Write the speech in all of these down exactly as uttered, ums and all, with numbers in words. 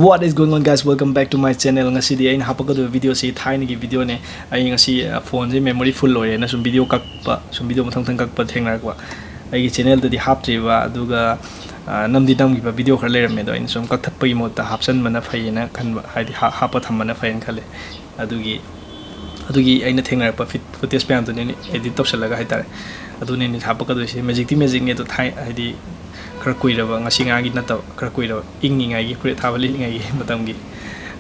What is going on, guys? Welcome back to my channel. ꯉꯁꯤꯗꯤ ꯑꯩꯅ ꯍꯥꯞꯄꯛꯀꯗꯣꯏꯕ ꯚꯤꯗꯤꯑꯣꯁꯤ ꯊꯥꯏꯅꯒꯤ ꯚꯤꯗꯤꯑꯣꯅꯦ꯫ ꯑꯩ ꯉꯁꯤ, ꯑ, ꯐꯣꯟꯁꯦ memory full ꯑꯣꯏꯔꯦꯅ ꯁꯨꯝ ꯚꯤꯗꯤꯑꯣ ꯀꯛꯄ, ꯁꯨꯝ ꯚꯤꯗꯤꯑꯣ ꯃꯊꯪ ꯃꯊꯪ ꯀꯛꯄ ꯊꯦꯡꯅꯔꯛꯄ꯫ ꯑꯩꯒꯤ ꯆꯦꯅꯦꯜꯗꯗꯤ ꯍꯥꯞꯇ꯭ꯔꯤꯕ, ꯑꯗꯨꯒ, ꯑ, ꯅꯝꯗꯤ ꯅꯝꯈꯤꯕ ꯚꯤꯗꯤꯑꯣ ꯈꯔ ꯂꯩꯔꯝꯃꯦ, ꯑꯗꯣ ꯑꯩꯅ ꯁꯨꯝ ꯀꯛꯊꯠꯄꯒꯤ ꯃꯍꯨꯠꯇ ꯍꯥꯞꯆꯟꯕꯅ ꯐꯩꯌꯦꯅ ꯈꯟꯕ, ꯍꯥꯏꯗꯤ ꯍꯥ-, ꯍꯥꯞꯄ ꯊꯝꯕꯅ ꯐꯩꯌꯦꯅ ꯈꯜꯂꯦ꯫ ꯑꯗꯨꯒꯤ, ꯑꯗꯨꯒꯤ ꯑꯩꯅ ꯊꯦꯡꯅꯔꯛꯄ ꯐꯤꯠ-, footage ꯃꯌꯥꯝꯗꯨꯅꯦ edit ꯇꯧꯁꯜꯂꯒ ꯍꯥꯏꯇꯥꯔꯦ꯫ ꯑꯗꯨꯅꯦ ꯍꯥꯞꯄꯛꯀꯗꯣꯏꯁꯦ꯫ Magicꯇꯤ magicꯅꯦ ꯑꯗꯣ, ꯊꯥꯏ-, ꯍꯥꯏꯗꯤ ꯈꯔ ꯀꯨꯏꯔꯕ, ꯉꯁꯤ ꯉꯔꯥꯡꯒꯤ ꯅꯠꯇꯕ, ꯈꯔ ꯀꯨꯏꯔꯕ, ꯏꯪꯉꯤꯉꯩꯒꯤ, ꯐꯨꯔꯤꯠ ꯑꯊꯥꯕ ꯂꯤꯠꯂꯤꯉꯩꯒꯤ ꯃꯇꯝꯒꯤ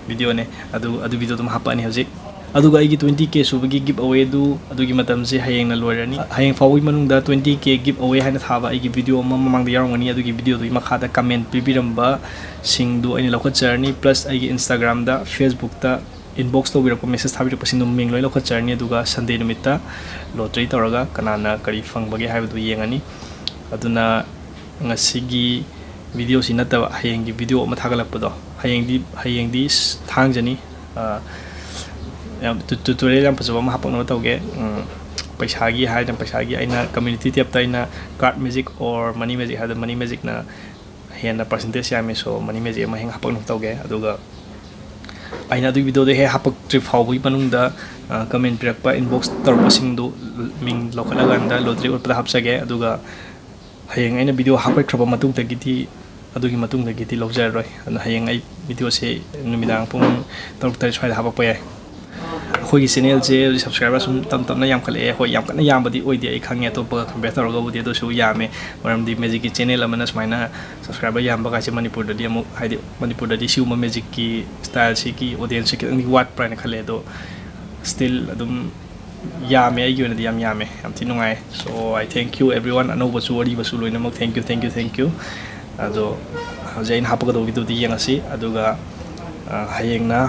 ꯚꯤꯗꯤꯑꯣꯅꯦ꯫ ꯑꯗꯨ, ꯑꯗꯨ ꯚꯤꯗꯤꯑꯣ ꯑꯗꯨꯝ ꯍꯥꯞꯄꯛꯑꯅꯤ ꯍꯧꯖꯤꯛ꯫ ꯑꯗꯨꯒ ꯑꯩꯒꯤ twenty K ꯁꯨꯕꯒꯤ give away ꯑꯗꯨ, ꯑꯗꯨꯒꯤ ꯃꯇꯝꯁꯦ ꯍꯌꯦꯡꯅ ꯂꯣꯏꯔꯅꯤ꯫ ꯍꯌꯦꯡ ꯐꯥꯎꯕꯒꯤ ꯃꯅꯨꯡꯗ twenty K give away ꯍꯥꯏꯅ ꯊꯥꯕ ꯑꯩꯒꯤ ꯚꯤꯗꯤꯑꯣ ꯑꯃ ꯃꯃꯥꯡꯗ ꯌꯥꯎꯔꯝꯒꯅꯤ꯫ ꯑꯗꯨꯒꯤ ꯚꯤꯗꯤꯑꯣꯗꯨꯒꯤ ꯃꯈꯥꯗ comment ꯄꯤꯕꯤꯔꯝꯕꯁꯤꯡꯗꯨ ꯑꯩꯅ ꯂꯧꯈꯠꯆꯔꯅꯤ, plus ꯑꯩꯒꯤ Instagramꯗ, Facebookꯇ inbox ꯇꯧꯕꯤꯔꯛꯄ, message ꯊꯥꯕꯤꯔꯛꯄꯁꯤꯡꯗꯨ ꯃꯤꯡ ꯂꯣꯏ ꯂꯧꯈꯠꯆꯔꯅꯤ꯫ ꯑꯗꯨꯒ Sunday ꯅꯨꯃꯤꯠꯇ lottery ꯇꯧꯔꯒ ꯀꯅꯥꯅ ꯀꯔꯤ ꯐꯪꯕꯒꯦ ꯍꯥꯏꯕꯗꯨ ꯌꯦꯡꯉꯅꯤ꯫ ꯑꯗꯨꯅ ꯉꯁꯤꯒꯤ ꯚꯤꯗꯤꯑꯣꯁꯤ ꯅꯠꯇꯕ ꯍꯌꯦꯡꯒꯤ ꯚꯤꯗꯤꯑꯣ ꯑꯃ ꯊꯥꯒꯠꯂꯛꯄꯗꯣ, ꯍꯌꯦꯡꯗꯤ, ꯍꯌꯦꯡꯗꯤ ꯊꯥꯡꯖꯅꯤ꯫ ꯑ, ꯌꯥꯝ tu-, tutorial ꯌꯥꯝ ꯐꯖꯕ ꯑꯃ ꯍꯥꯞꯄꯛꯅꯕ ꯇꯧꯒꯦ꯫ ꯎꯝ, ꯄꯩꯁꯥꯒꯤ ꯍꯥꯏꯅ, ꯄꯩꯁꯥꯒꯤ ꯑꯩꯅ community tabꯇ ꯑꯩꯅ card magic or money magic ꯍꯥꯏꯕꯗ, money magicꯅ ꯍꯦꯟꯅ percentage ꯌꯥꯝꯃꯤ, so money magic ꯑꯃ ꯍꯦꯟꯅ ꯍꯥꯞꯄꯛꯅꯕ ꯇꯧꯒꯦ꯫ ꯑꯗꯨꯒ ꯑꯩꯅ ꯑꯗꯨꯒꯤ ꯚꯤꯗꯤꯑꯣꯗꯣ ꯍꯦꯛ ꯍꯥꯞꯄꯛꯇ꯭ꯔꯤ ꯐꯥꯎꯕꯒꯤ ꯃꯅꯨꯡꯗ, ꯑ, comment ꯄꯤꯔꯛꯄ, inbox ꯇꯧꯔꯛꯄꯁꯤꯡꯗꯨ ꯃꯤꯡ ꯂꯧꯈꯠꯂꯀꯥꯟꯗ lottery ꯑꯣꯠꯄꯗ ꯍꯥꯞꯆꯒꯦ꯫ ꯑꯗꯨꯒ ꯍꯌꯦꯡ ꯑꯩꯅ ꯚꯤꯗꯤꯑꯣ ꯍꯥꯞꯀꯠꯈ꯭ꯔꯕ ꯃꯇꯨꯡꯗꯒꯤꯗꯤ, ꯑꯗꯨꯒꯤ ꯃꯇꯨꯡꯗꯒꯤꯗꯤ ꯂꯧꯖꯔꯔꯣꯏ꯫ ꯑꯗꯨꯅ ꯍꯌꯦꯡ ꯑꯩ ꯚꯤꯗꯤꯑꯣꯁꯦ ꯅꯨꯃꯤꯗꯥꯡ ꯄꯨꯡ ꯇꯔꯨꯛ ꯇꯔꯦꯠ ꯁ꯭ꯋꯥꯏꯗ ꯍꯥꯞꯄꯛꯄ ꯌꯥꯏ꯫ ꯑꯩꯈꯣꯏꯒꯤ ꯆꯦꯅꯦꯜꯁꯦ ꯍꯧꯖꯤꯛ subscriber ꯁꯨꯝ ꯇꯞ ꯇꯞꯅ ꯌꯥꯝꯈꯠꯂꯛꯑꯦ꯫ ꯍꯣꯏ, ꯌꯥꯝ ꯀꯟꯅ ꯌꯥꯝꯕꯗꯤ ꯑꯣꯏꯗꯦ, ꯑꯩ ꯈꯪꯉꯦ, ꯑꯇꯣꯞꯄꯒ compare ꯇꯧꯔꯒꯕꯨꯗꯤ, ꯑꯗꯨꯁꯨ ꯌꯥꯝꯃꯦ꯫ ꯃꯔꯝꯗꯤ magicꯀꯤ ꯆꯦꯅꯦꯜ ꯑꯃꯅ ꯁꯨꯃꯥꯏꯅ subscriber ꯌꯥꯝꯕ ꯀꯥꯏꯁꯦ ꯃꯅꯤꯄꯨꯔꯗꯗꯤ ꯑꯃꯨꯛ, ꯍꯥꯏꯗꯤ ꯃꯅꯤꯄꯨꯔꯗꯗꯤ ꯁꯤꯒꯨꯝꯕ magicꯀꯤ styleꯁꯤꯒꯤ audienceꯁꯤ ꯈꯤꯇꯪꯗꯤ ꯋꯥꯠꯄ꯭ꯔꯥ ꯍꯥꯏꯅ ꯈꯜꯂꯦ꯫ ꯑꯗꯣ still ꯑꯗꯨꯝ ꯌꯥꯝꯃꯦ, ꯑꯩꯒꯤ ꯑꯣꯏꯅꯗꯤ ꯌꯥꯝ ꯌꯥꯝꯃꯦ, ꯌꯥꯝ ꯊꯤ ꯅꯨꯡꯉꯥꯏ꯫ So I thank you everyone, ꯑꯅꯧꯕꯁꯨ ꯑꯔꯤꯕꯁꯨ ꯂꯣꯏꯅꯃꯛ thank you, thank you, thank you꯫ ꯑꯗꯣ ꯍꯧꯖꯤꯛ ꯑꯩꯅ ꯍꯥꯞꯄꯛꯀꯗꯧꯕ ꯚꯤꯗꯤꯑꯣꯗꯤ ꯌꯦꯡꯉꯁꯤ, ꯑꯗꯨꯒ, ꯑ, ꯍꯌꯦꯡꯅ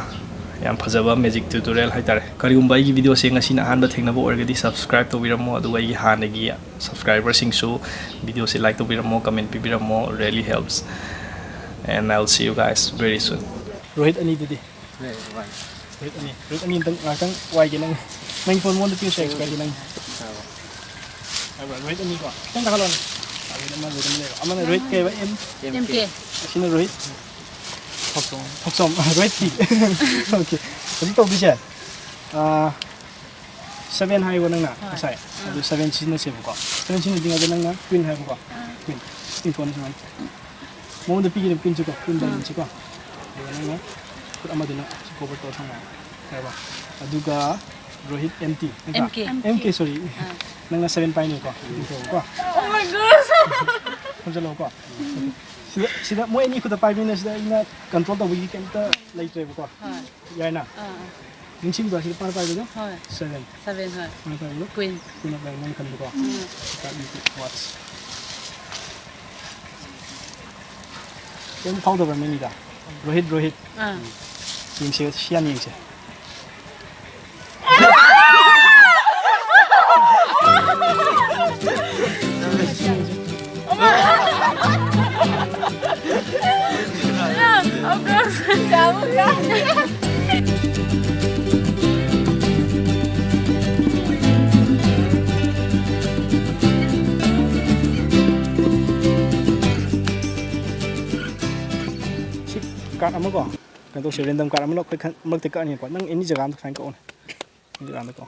ꯌꯥꯝ ꯐꯖꯕ magic tutorial ꯍꯥꯏꯇꯥꯔꯦ꯫ ꯀꯔꯤꯒꯨꯝꯕ ꯑꯩꯒꯤ ꯚꯤꯗꯤꯑꯣꯁꯦ ꯉꯁꯤꯅ ꯑꯍꯥꯟꯕ ꯊꯦꯡꯅꯕ ꯑꯣꯏꯔꯒꯗꯤ subscribe ꯇꯧꯕꯤꯔꯝꯃꯣ, ꯑꯗꯨꯒ ꯑꯩꯒꯤ ꯍꯥꯟꯅꯒꯤ subscriberꯁꯤꯡꯁꯨ ꯚꯤꯗꯤꯑꯣꯁꯦ like ꯇꯧꯕꯤꯔꯝꯃꯣ, comment ꯄꯤꯕꯤꯔꯝꯃꯣ, really helps, and I'll see you guys very soon꯫ Rohit ꯑꯅꯤꯗꯨꯗꯤ? ꯔꯣꯍꯤꯠ ꯑꯅꯤ, ꯔꯣꯍꯤꯠ ꯑꯅꯤ ꯑꯝꯇꯪ ꯉꯥꯛꯇꯪ ꯋꯥꯏꯒꯦ ꯅꯪ, ꯅꯪ ꯐꯣꯟ ꯃꯉꯣꯟꯗ ꯄꯤꯔꯁꯨ ꯌꯥꯏ, ꯀꯩꯁꯨ ꯀꯥꯏꯗꯦ ꯅꯪ꯫ ꯔꯣꯍꯤꯠ ꯑꯅꯤꯀꯣ, ꯈꯤꯇꯪ ꯀꯥꯈꯠꯂꯣꯅꯦ꯫ ꯑꯗꯨꯗ ꯑꯃ ꯂꯩꯔꯝ ꯂꯩꯔꯣ꯫ ꯑꯃꯅ ꯔꯣꯍꯤꯠ ꯀꯩ ꯍꯥꯏꯕ? ꯑꯦꯝ? ꯑꯦꯝ ꯀꯦ꯫ ꯑꯁꯤꯅ ꯔꯣꯍꯤꯠ꯫ ꯊꯣꯛꯆꯣꯝ꯫ ꯊꯣꯛꯆꯣꯝ꯫ ꯔꯣꯍꯤꯠ ꯐꯤ꯫ ꯑꯣꯀꯦ꯫ ꯍꯧꯖꯤꯛ ꯇꯧꯗꯣꯏꯁꯦ, ꯑꯥ, ꯁꯚꯦꯟ ꯍꯥꯏꯌꯦꯀꯣ ꯅꯪꯅ ꯍꯣꯏ꯫ ꯉꯁꯥꯏ꯫ ꯎꯝ꯫ ꯑꯗꯨ ꯁꯚꯦꯟ ꯁꯤꯖꯤꯟꯅꯁꯦꯕꯀꯣ꯫ ꯁꯚꯦꯟ ꯁꯤꯖꯤꯟꯅꯗ꯭ꯔꯤꯉꯩꯗ ꯅꯪꯅ ꯀ꯭ꯋꯤꯟ ꯍꯥꯏꯕꯀꯣ꯫ ꯎꯝ꯫ ꯀ꯭ꯋꯤꯟ꯫ ꯀ꯭ꯋꯤꯟ ꯊꯣꯛꯑꯅꯤ ꯁꯨꯃꯥꯏꯅ꯫ ꯃꯉꯣꯟꯗ ꯄꯤꯒꯗꯕ ꯀ꯭ꯋꯤꯟꯁꯦꯀꯣ, ꯀ꯭ꯋꯤꯟ ꯎꯝ꯫ ꯗꯥꯏꯃꯟꯁꯦꯀꯣ꯫ ꯑꯗꯨꯒ ꯅꯪꯅ ꯈꯨꯠ ꯑꯃꯗꯨꯅ ꯁꯤ ꯀꯣꯚꯔ ꯇꯧꯔ ꯊꯝꯃꯣ꯫ ꯌꯥꯔꯕ? ꯑꯗꯨꯒ ꯔꯣꯍꯤꯠ ꯑꯦꯝ ꯇꯤ꯫ ꯅꯠꯇ꯭ꯔꯥ? M K. M K, sorry. ꯑꯥ꯫ ꯅꯪꯅ ꯁꯚꯦꯟ ꯄꯥꯏꯅꯤꯀꯣ꯫ ꯀ꯭ꯋꯤꯟ ꯊꯣꯛꯑꯣꯀꯣ꯫ Oh my God! ꯈꯣꯝꯖꯤꯜꯂꯛꯑꯣꯀꯣ꯫ ꯁꯤꯗ, ꯁꯤꯗ ꯃꯣꯏ ꯑꯅꯤ ꯈꯨꯠꯇ ꯄꯥꯏꯕꯅꯤꯅ ꯁꯤꯗ ꯑꯩꯅ ꯀꯟꯇ꯭ꯔꯣꯜ ꯇꯧꯕꯒꯤ ꯀꯩꯝꯇ ꯂꯩꯇ꯭ꯔꯦꯕꯀꯣ꯫ ꯍꯣꯏ꯫ ꯌꯥꯏꯅ? ꯑꯥ, ꯑꯥ꯫ ꯅꯤꯡꯁꯤꯡꯕ꯭ꯔꯥ ꯁꯤꯗ ꯄꯥꯅ ꯄꯥꯏꯕꯗꯣ? ꯍꯣꯏ꯫ ꯁꯚꯦꯟ꯫ ꯁꯚꯦꯟ, ꯍꯣꯏ꯫ ꯄꯥꯅ ꯄꯥꯏꯕꯗꯣ? ꯀ꯭ꯋꯤꯟ꯫ ꯀ꯭ꯋꯤꯟ ꯑꯣꯐ ꯗꯥꯏꯃꯟ ꯈꯟꯕꯀꯣ꯫ ꯎꯝ꯫ ꯀꯥꯔꯗ ꯅꯠꯇꯦ, ꯋꯥꯠꯁ꯫ ꯀꯩꯝ ꯐꯥꯎꯗꯕ꯭ꯔꯥ ꯃꯤꯅꯤꯗ? ꯔꯣꯍꯤꯠ, ꯔꯣꯍꯤꯠ꯫ ꯑꯥ꯫ ꯌꯦꯡꯁꯦ, ꯁꯤ ꯍꯥꯟꯅ ꯌꯦꯡꯁꯦ꯫ ꯁꯤ ꯀꯥꯔꯗ ꯑꯃꯀꯣ, ꯀꯩꯅꯣ ꯇꯧꯁꯦ, ꯔꯦꯟꯗꯝ ꯀꯥꯔꯗ ꯑꯃ ꯑꯩꯈꯣꯏ ꯈꯟ-, ꯃꯔꯛꯇ ꯀꯛꯑꯅꯤꯀꯣ꯫ ꯅꯪ ꯑꯦꯅꯤ ꯖꯒꯥ ꯑꯝꯗ ꯁꯨꯃꯥꯏꯅ ꯀꯛꯑꯣꯅꯦ꯫ ꯑꯦꯅꯤ ꯖꯒꯥ ꯑꯝꯗꯀꯣ꯫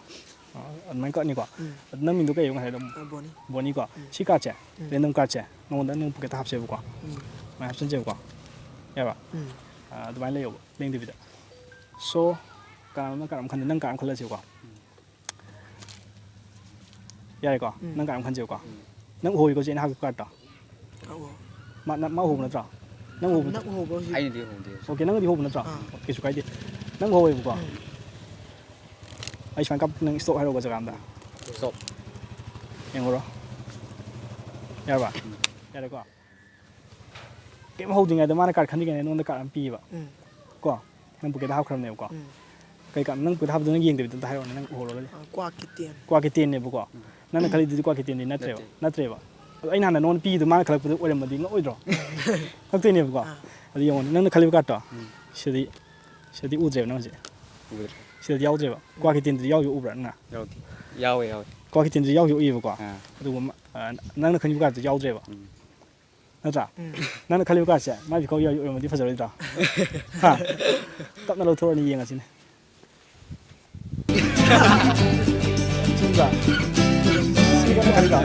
ꯑꯥ, ꯑꯗꯨꯃꯥꯏꯅ ꯀꯛꯑꯅꯤꯀꯣ꯫ ꯎꯝ꯫ ꯑꯗꯨ ꯅꯪ ꯃꯤꯡꯗꯣ ꯀꯩ ꯍꯥꯏꯕ ꯉꯁꯥꯏꯗꯣ? ꯑꯥ, ꯕꯣꯅꯤ꯫ ꯕꯣꯅꯤꯀꯣ꯫ ꯎꯝ꯫ ꯁꯤ ꯀꯥꯔꯗꯁꯦ, ꯎꯝ꯫ ꯔꯦꯟꯗꯝ ꯀꯥꯔꯗꯁꯦ, ꯅꯉꯣꯟꯗ ꯅꯪ ꯄꯣꯀꯦꯠꯇ ꯍꯥꯞꯁꯦꯕꯀꯣ꯫ ꯎꯝ꯫ ꯁꯨꯃꯥꯏꯅ ꯍꯥꯞꯆꯤꯟꯁꯦꯕꯀꯣ꯫ ꯌꯥꯕ꯭ꯔꯥ? ꯎꯝ꯫ ꯑꯥ, ꯑꯗꯨꯃꯥꯏꯅ ꯂꯩꯌꯣꯕ, ꯂꯦꯡꯗꯕꯤꯗ꯫ ꯁꯣ, ꯀꯅꯥꯅꯣꯝꯅ ꯀꯥꯔꯗ ꯑꯃ ꯈꯟꯗꯦ, ꯅꯪ ꯀꯥꯔꯗ ꯑꯃ ꯈꯜꯂꯁꯦꯕꯀꯣ꯫ ꯌꯥꯔꯦꯀꯣ? ꯎꯝ꯫ ꯅꯪ ꯀꯥꯔꯗ ꯑꯃ ꯈꯟꯁꯦꯕꯀꯣ꯫ ꯎꯝ꯫ ꯅꯪ ꯎꯍꯧꯋꯤꯀꯣ ꯍꯧꯖꯤꯛ ꯑꯩꯅ ꯍꯥꯞꯄ ꯀꯥꯔꯗꯇꯣ? ꯑꯧ꯫ ꯃꯥ, ꯅꯪ, ꯃꯥ ꯎꯍꯧꯕ ꯅꯠꯇ꯭ꯔꯣ? ꯅꯪ ꯎꯍꯧꯕ ꯅꯪ ꯎꯍꯧꯕ꯭ꯔꯣ ꯍꯧꯖꯤꯛ? ꯑꯩꯅꯗꯤ ꯎꯍꯧꯗꯦ꯫ ꯑꯣꯀꯦ, ꯅꯪꯅꯗꯤ ꯎꯍꯧꯕ ꯅꯠꯇ꯭ꯔꯣ? ꯑꯥ꯫ ꯑꯣꯀꯦ, ꯀꯩꯁꯨ ꯀꯥꯏꯗꯦ꯫ ꯅꯪ ꯎꯍꯧꯋꯦꯕꯀꯣ꯫ ꯎꯝ꯫ ꯑꯩ ꯁꯨꯃꯥꯏꯅ ꯀꯥꯞ-, ꯅꯪ ꯁ꯭ꯇꯣꯞ ꯍꯥꯏꯔꯛꯑꯣꯀꯣ ꯖꯒꯥ ꯑꯝꯗ꯫ ꯁ꯭ꯇꯣꯞ꯫ ꯌꯦꯡꯉꯨꯔꯣ꯫ ꯌꯥꯔꯕ? ꯎꯝ꯫ ꯌꯥꯔꯦꯀꯣ? ꯀꯩꯝ ꯍꯧꯗ꯭ꯔꯤꯉꯩꯗ ꯃꯥꯅ ꯀꯥꯔꯗ ꯈꯟꯗ꯭ꯔꯤꯉꯩꯗ ꯅꯉꯣꯟꯗ ꯀꯥꯔꯗ ꯑꯃ ꯄꯤꯌꯦꯕ꯫ ꯎꯝ꯫ ꯀꯣ? ꯅꯪ ꯄꯣꯀꯦꯠꯇ ꯍꯥꯞꯈ꯭ꯔꯕꯅꯦꯕꯀꯣ꯫ ꯎꯝ꯫ ꯀꯩ ꯀꯥꯔꯗ, ꯅꯪ ꯄꯣꯀꯦꯠꯇ ꯍꯥꯞꯄꯗꯣ ꯅꯪ ꯌꯦꯡꯗꯕꯤꯗ ꯑꯝꯇ ꯍꯥꯏꯔꯛꯑꯣꯅꯦ, ꯅꯪ ꯎꯍꯧꯔꯒꯗꯤ꯫ ꯑ, ꯀ꯭ꯋꯥꯛꯀꯤ ꯇꯦꯟ꯫ ꯀ꯭ꯋꯥꯛꯀꯤ ꯇꯦꯟꯅꯦꯕꯀꯣ꯫ ꯎꯝ꯫ ꯅꯪꯅ ꯈꯜꯂꯤꯗꯨꯗꯤ ꯀ꯭ꯋꯥꯛꯀꯤ ꯇꯦꯟꯗꯤ ꯅꯠꯇ꯭ꯔꯦꯕ꯫ ꯅꯠꯇꯦ꯫ ꯅꯠꯇ꯭ꯔꯦꯕ꯫ ꯑꯗꯣ ꯑꯩꯅ ꯍꯥꯟꯅ ꯅꯉꯣꯟꯗ ꯄꯤꯗꯣ ꯃꯥꯅ ꯈꯜꯂꯛꯄꯗꯣ ꯑꯣꯏꯔꯝꯃꯗꯤ ꯉꯛꯑꯣꯏꯗ꯭ꯔꯣ? ꯉꯛꯇꯣꯏꯅꯦꯕꯀꯣ꯫ ꯑꯥ꯫ ꯑꯗꯨ ꯌꯦꯡꯉꯣꯅꯦ, ꯅꯪꯅ ꯈꯜꯂꯤꯕ ꯀꯥꯔꯗꯇꯣ꯫ ꯎꯝ꯫ ꯁꯤꯗꯤ, ꯁꯤꯗꯗꯤ ꯎꯗ꯭ꯔꯦꯕ ꯅꯪ ꯍꯧꯖꯤꯛ꯫ ꯎꯗ꯭ꯔꯦ꯫ ꯁꯤꯗꯗꯤ ꯌꯥꯎꯗ꯭ꯔꯦꯕ꯫ ꯎꯝ꯫ ꯀ꯭ꯋꯥꯛꯀꯤ ꯇꯦꯟꯗꯨꯗꯤ ꯌꯥꯎꯔꯤꯕ ꯎꯕ꯭ꯔꯥ ꯅꯪꯅ? ꯌꯥꯎꯗꯦ꯫ ꯌꯥꯎꯋꯦ, ꯌꯥꯎꯋꯦ꯫ ꯀ꯭ꯋꯥꯛꯀꯤ ꯇꯦꯟꯗꯨꯗꯤ ꯌꯥꯎꯔꯤꯕ ꯎꯏꯌꯦꯕꯀꯣ꯫ ꯑꯥ꯫ ꯑꯗꯨꯒ ꯃ-, ꯑ, ꯅꯪꯅ ꯈꯟꯈꯤꯕ ꯀꯥꯔꯗꯇꯨ ꯌꯥꯎꯗ꯭ꯔꯦꯕ꯫ ꯎꯝ꯫ ꯅꯠꯇ꯭ꯔꯥ? ꯅꯪꯅ ꯈꯜꯂꯤꯕ ꯀꯥꯔꯠꯁꯦ ꯃꯥꯏ ꯐꯤꯈꯥꯎ ꯌꯥꯎꯔꯤ ꯑꯣꯏꯔꯝꯃꯗꯤ ꯐꯖꯔꯣꯏꯗ꯭ꯔꯥ? ꯍꯥ? ꯇꯞꯅ ꯂꯧꯊꯣꯔꯛꯑꯅꯤ, ꯌꯦꯡꯉꯁꯤꯅꯦ꯫ ꯆꯨꯝꯕ꯭ꯔꯥ? ꯁꯤ ꯀꯩꯅꯣ ꯈꯜꯂꯤꯗꯣ?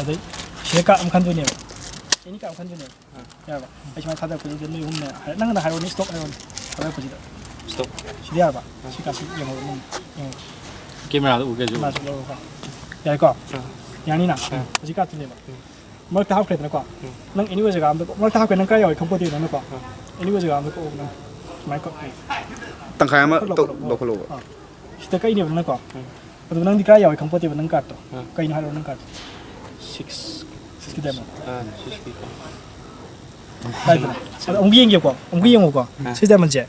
ꯑꯗꯩ ꯁꯤꯗ ꯀꯥꯔꯠ ꯑꯃ ꯈꯟꯗꯣꯏꯅꯦꯕ꯫ ꯑꯦꯅꯤ ꯀꯥꯔꯠ ꯑꯃ ꯈꯟꯗꯣꯏꯅꯦꯕ꯫ ꯌꯥꯔꯕ? ꯑꯩ ꯁꯨꯃꯥꯏꯅ ꯊꯥꯗꯔꯛꯄꯁꯤꯗ ꯅꯣꯏ ꯑꯍꯨꯝꯅ ꯍꯥꯏꯔ-, ꯅꯪꯅ ꯍꯥꯏꯔꯣꯅꯦ, ꯁ꯭ꯇꯣꯞ ꯍꯥꯏꯔꯣꯅꯦ꯫ ꯊꯥꯗꯔꯛꯄꯁꯤꯗ꯫ ꯁ꯭ꯇꯣꯞ꯫ ꯁꯤꯗ ꯌꯥꯔꯕ? ꯁꯤ ꯀꯥꯁꯤ ꯌꯦꯡꯍꯧꯔꯣ, ꯅꯪ ꯌꯦꯡꯍꯧꯔꯣ꯫ ꯀꯦꯃꯦꯔꯥꯗ ꯎꯒꯦꯁꯨ꯫ ꯀꯦꯃꯦꯔꯥꯁꯨ ꯂꯧꯔꯣꯀꯣ꯫ ꯌꯥꯔꯦꯀꯣ? ꯑꯥ꯫ ꯌꯥꯅꯤꯅ? ꯑꯥ꯫ ꯍꯧꯖꯤꯛ ꯀꯥꯔꯠꯇꯨꯅꯦꯕ꯫ ꯎꯝ꯫ ꯃꯔꯛꯇ ꯍꯥꯞꯈ꯭ꯔꯦꯗꯅꯀꯣ? ꯎꯝ꯫ ꯅꯪ anywhere ꯖꯒꯥ ꯑꯃꯗ ꯀꯣ-, ꯃꯔꯛꯇ ꯍꯥꯞꯈ꯭ꯔꯦ, ꯅꯪ ꯀꯥꯏ ꯌꯥꯎꯋꯤ ꯈꯪꯄꯣꯠꯇꯦ ꯅꯪꯅꯀꯣ? ꯑꯥ꯫ Anywhere ꯖꯒꯥ ꯑꯃꯗ ꯀꯣꯛꯑꯣ ꯅꯪ꯫ ꯁꯨꯃꯥꯏꯅ ꯀꯣ-, ꯇꯪꯈꯥꯏ ꯑꯃ ꯈꯔ ꯇꯧ-, ꯂꯧꯈꯠꯂꯣ꯫ ꯂꯧꯈꯠꯂꯣꯕ꯫ ꯑꯥ꯫ ꯁꯤꯗ ꯀꯛꯏꯅꯦꯕ ꯅꯪꯅꯀꯣ? ꯎꯝ꯫ ꯑꯗꯨ ꯅꯪꯗꯤ ꯀꯥꯏ ꯌꯥꯎꯋꯤ ꯈꯪꯄꯣꯠꯇꯦꯕ ꯅꯪ ꯀꯥꯔꯠꯇꯣ꯫ ꯑꯥ꯫ ꯀꯩꯅꯣ ꯍꯥꯏꯔꯛꯑꯣ ꯅꯪ ꯀꯥꯔꯠꯇꯣ꯫ ꯁꯤꯛꯁ꯫ ꯁꯤꯛꯁꯀꯤ diamond꯫ ꯑꯥ, ꯁꯤꯛꯁꯀꯤ꯫ ꯀꯥꯏꯗꯅꯣ? ꯑꯗꯣ ꯑꯃꯨꯛ ꯌꯦꯡꯒꯦꯀꯣ, ꯑꯃꯨꯛ ꯌꯦꯡꯉꯨꯀꯣ꯫ ꯑꯥ꯫ ꯁꯤꯛꯁ diamondꯁꯦ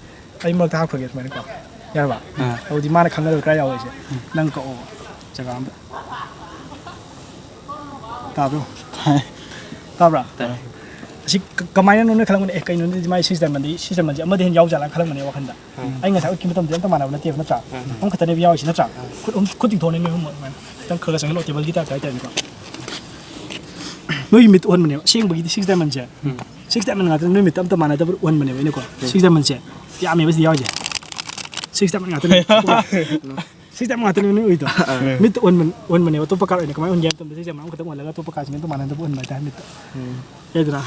ꯑꯩ ꯃꯔꯛꯇ ꯍꯥꯞꯈ꯭ꯔꯒꯦ ꯁꯨꯃꯥꯏꯅꯀꯣ꯫ ꯌꯥꯔꯕ? ꯑꯥ꯫ ꯑꯗꯨꯗꯤ ꯃꯥꯅ ꯈꯪꯒꯗꯕ ꯀꯥꯏ ꯌꯥꯎꯋꯦꯁꯦ꯫ ꯎꯝ꯫ ꯅꯪ ꯀꯛꯑꯣꯕ ꯖꯒꯥ ꯑꯝꯗ꯫ ꯇꯥꯕ꯭ꯔꯣ? ꯇꯥꯏ꯫ ꯇꯥꯕ꯭ꯔꯥ? ꯇꯥꯏ꯫ ꯑꯁꯤ ꯀ-, ꯀꯃꯥꯏꯅꯅꯣ ꯅꯣꯏ ꯈꯜꯂꯝꯒꯅꯤ? ꯑꯦ, ꯀꯩꯅꯣ ꯃꯥꯏ ꯁꯤꯛꯁ diamondꯗꯤ, ꯁꯤꯛꯁ diamondꯁꯦ ꯑꯃꯗꯒꯤ ꯍꯦꯟꯅ ꯌꯥꯎꯖꯥꯠꯂꯥ ꯈꯜꯂꯝꯒꯅꯤ ꯋꯥꯈꯟꯗ꯫ ꯎꯝ꯫ ꯑꯩ ꯉꯁꯥꯏ ꯎꯠꯈꯤꯕ ꯃꯇꯝꯗꯗꯤ ꯑꯝꯇ ꯃꯥꯟꯅꯕ ꯅꯠꯇꯦꯕ, ꯅꯠꯇ꯭ꯔꯥ? ꯎꯝ꯫ ꯑꯃꯈꯛꯇꯅꯦꯕ ꯌꯥꯎꯔꯤꯁꯦ, ꯅꯠꯇ꯭ꯔꯥ? ꯎꯝ꯫ ꯈꯨꯠ ꯑꯍꯨꯝ, ꯈꯨꯠ ꯇꯤꯡꯊꯣꯛꯑꯅꯤ ꯅꯣꯏ ꯑꯍꯨꯝꯃꯛ ꯑꯗꯨꯃꯥꯏꯅ꯫ ꯈꯤꯇꯪ ꯈꯔ ꯈꯔ ꯆꯪꯍꯜꯂꯣ, ꯇꯦꯕꯜꯒꯤ ꯇꯥꯏꯞꯇ ꯍꯥꯏꯇꯥꯔꯦꯀꯣ꯫ ꯅꯣꯏꯒꯤ ꯃꯤꯠ ꯎꯍꯟꯕꯅꯦꯕ꯫ ꯑꯁꯦꯡꯕꯒꯤꯗꯤ ꯁꯤꯛꯁ diamondꯁꯦ, ꯎꯝ꯫ ꯁꯤꯛꯁ diamond ꯉꯥꯛꯇꯅꯤ, ꯅꯣꯏ ꯃꯤꯠꯇ ꯑꯝꯇ ꯃꯥꯟꯅꯗꯕ ꯎꯍꯟꯕꯅꯦꯕ ꯑꯩꯅꯀꯣ꯫ ꯎꯝ꯫ ꯁꯤꯛꯁ diamondꯁꯦ ꯌꯥꯝꯃꯦꯕ ꯁꯤꯗ ꯌꯥꯎꯔꯤꯁꯦ꯫ ꯁꯤꯛꯁ diamond ꯉꯥꯛꯇꯅꯤ꯫ ꯁꯤꯛꯁ diamond ꯉꯥꯛꯇꯅꯦ ꯅꯣꯏ ꯎꯏꯗꯣ꯫ ꯑꯥ꯫ ꯃꯤꯠꯇ ꯎꯍꯟꯕ-, ꯎꯍꯟꯕꯅꯦꯕ꯫ ꯑꯇꯣꯞꯄ ꯀꯥꯔꯠ ꯑꯣꯏꯅ ꯀꯃꯥꯏꯅ ꯎꯍꯟꯒꯦ ꯍꯥꯏꯕ ꯃꯇꯝꯗ, ꯁꯤꯛꯁ diamond ꯑꯃꯈꯛꯇꯪ ꯎꯍꯜꯂꯒ ꯑꯇꯣꯞꯄ ꯀꯥꯔꯠꯁꯤꯡ ꯑꯝꯇ ꯃꯥꯟꯅꯗꯕ ꯎꯍꯟꯕ ꯍꯥꯏꯇꯥꯔꯦ ꯃꯤꯠꯇ꯫ ꯎꯝ꯫ ꯌꯥꯏꯗꯅ?